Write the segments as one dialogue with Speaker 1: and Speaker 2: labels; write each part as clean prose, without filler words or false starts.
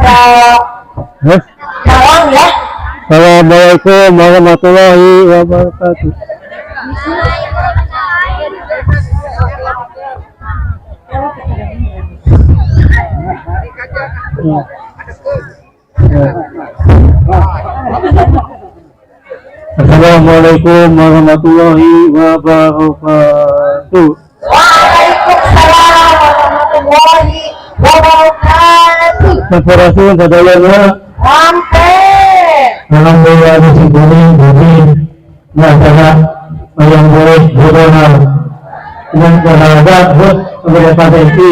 Speaker 1: Kepada
Speaker 2: Hah?
Speaker 1: Nawang ya.
Speaker 2: Assalamualaikum warahmatullahi wabarakatuh. Ya. Assalamualaikum warahmatullahi wabarakatuh.
Speaker 1: Waalaikumsalam warahmatullahi wabarakatuh.
Speaker 2: Sampurasun sadayana.
Speaker 1: Rampes.
Speaker 2: Alhamdulillah disyukuri bumi masalah yang boleh corona dan terhadap beberapa sesi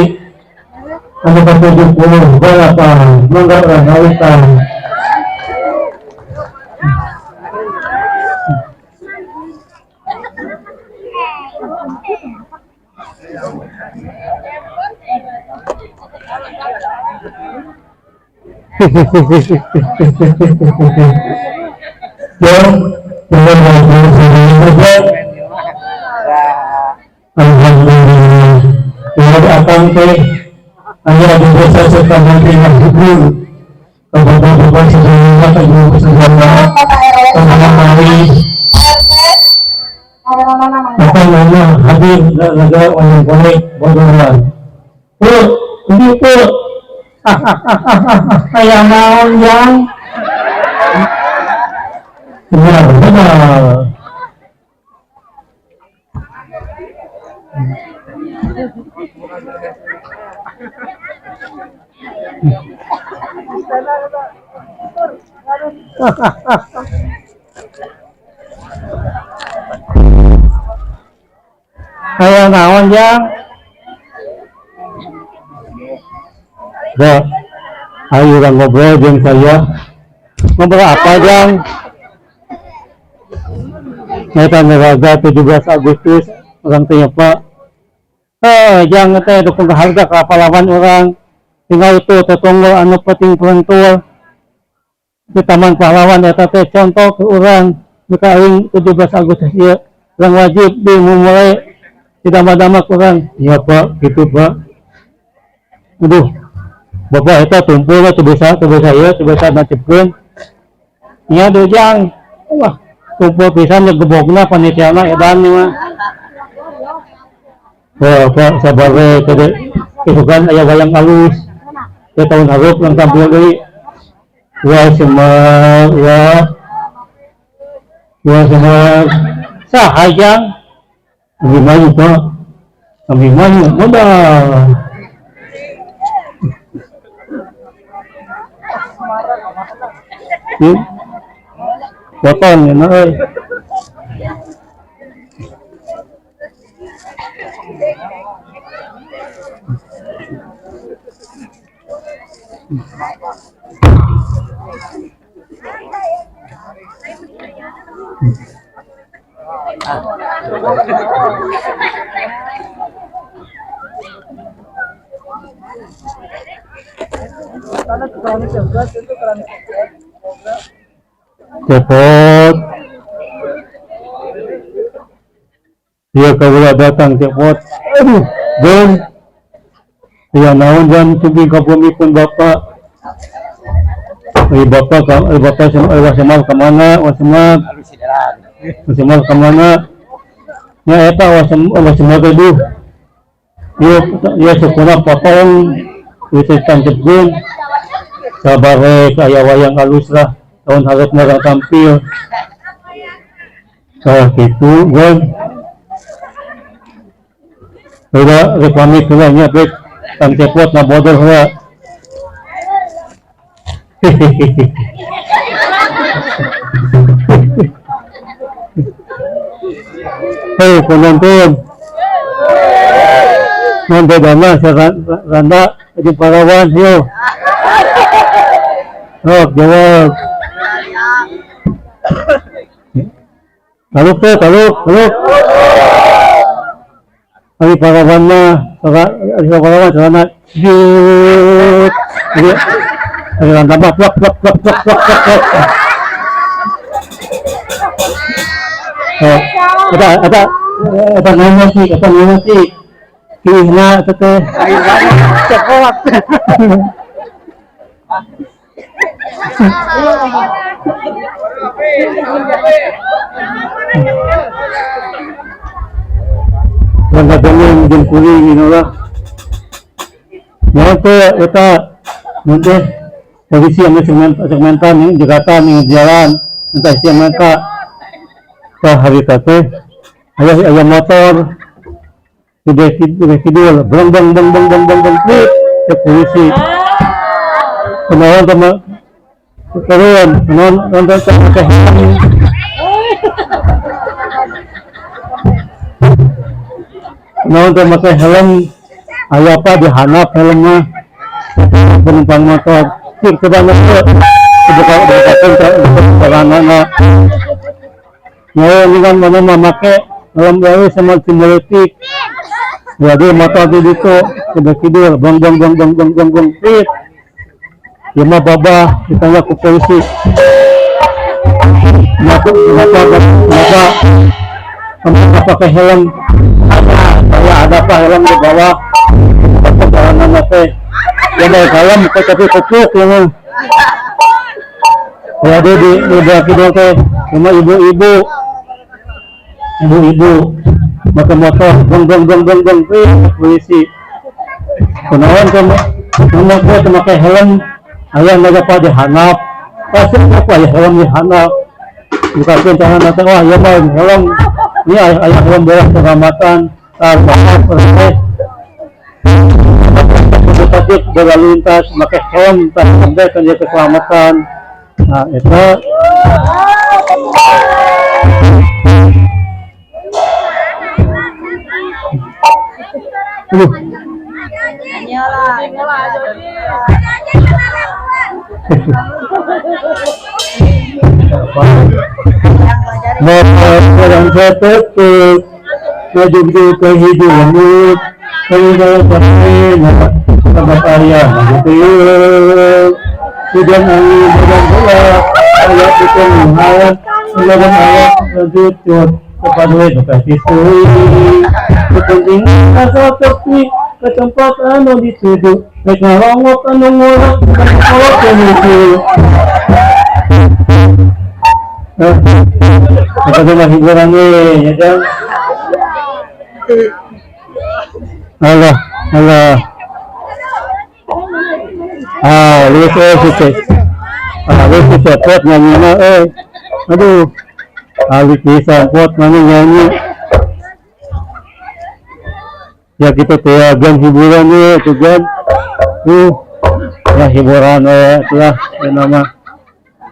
Speaker 2: anu 78 mangga urang ngawitan. Alhamdulillah. Ya akang teh aya di desa Sukamantri Mahbubul. Bapak-bapak sedaya ibu sedaya teman-teman apa nama hadir raga wayang golek bodoran. Bu, ini bu. Aya naon yang benar benar. Aya naon jang? Ya, ayo urang ngobrol jeung saya. Ngobrol apa jang? Eta neraga 17 Agustus urang teh Pak. Jang teh dukung harga ka pahlawan urang. Tinggal itu tetunggal anu penting perentul di Taman Pahlawan eta teh contoh ke urang mika aing 17 Agustus ieu urang wajib dimulai tidak madamak urang. Iya Pak, gitu Pak. Aduh, Bapak eta tumpul teu bisa ieu teu bisa nacepkeun. Nya deui jang. Wah, tumpul pisan gebogna panitiana edan mah. Wah, Pak sabar we teh isukan aya wayang alus. Ya tahun hareup urang tampil deui. Wah semar, wah. Wah semar. Saha jang? Abimanyu Pak. Abimanyu modal. Potong ya euy. Cepot. Dia kaula datang cepot. Aduh, Jon. Dia naon jan sugi ka bumi pun bapak. Ai bapak ka ai bapak sama ai wasemal ka mana? Wasemal. Wasemal ka mana? Nya eta wasemal teh duh. Ieu ieu sukuna potong ieu teh tancepkeun. Sabar we aya wayang alus lah. Tahun hareup mah tampil. Salah kitu, Gon. Udah rek pamit heula nya bek. Tang cepot na bodor heula. Hei penonton. Non bedana randa jeung parawan yo. Sok jawab. Taluk teh, taluk, taluk. Ari parawan mah, ari parawan celana jut. Jadi ari randa mah plak plak plak plak plak plak. Oh, eta eta eta naon sih, eta naon sih. Kiihna eta teh. Cepot. Bangga dongeng jeung kuring ini lah. Mohon tuh eta nanti polisi anu segmentan nih jegatan nih jalan entah si mereka ke hari teh aya aya motor di kidul bang bang bang bang bang bang bang ke polisi kenalan sama turun kenalan nonton sama ke kenalan sama ke helm ayo apa dihanap helmnya penumpang motor cik coba ngetuk buka buka ini kan mana memakai helm baru sama simulitik jadi motor di situ sudah tidur bang bang bang bang bang bang bang pit ya mah babah ditanya ke polisi kenapa kenapa pakai helm ada apa helm di bawah perjalanan teh ya baik helm tapi kupluk ya mah ya dia di belakang teh cuma ibu-ibu pakai motor bang bang bang bang bang polisi kenalan sama gue pakai helm ayah nggak apa dihanap pasti apa ya helm dihanap bukan tangan atau wah ya bang helm ini ayah helm bawah keselamatan bapak persis tadi berlalu lintas pakai helm sampai kan dia keselamatan. Nah itu Ke tempat anu dituju, rek ngarongok anu ngorok, ngorok anu itu. Apa hiburan nih, ya kan? Allah, Allah. Ah, lihat sih. Ah, lihat cepet nyanyinya, Aduh, alik bisa pot nyanyi. Ya kita tuh ya gan hiburan nih tuh gan ya hiburan itulah ya nama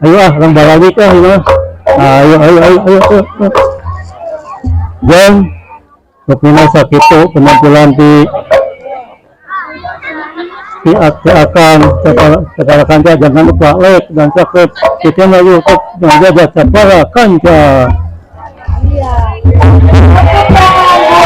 Speaker 2: ayo ah orang balik ah ini ayo ayo ayo ayo, ayo. Gan pokoknya sakitu penampilan di akan Sapara Kanca. Jangan lupa like dan subscribe channel YouTube dan jaga Sapara Kanca.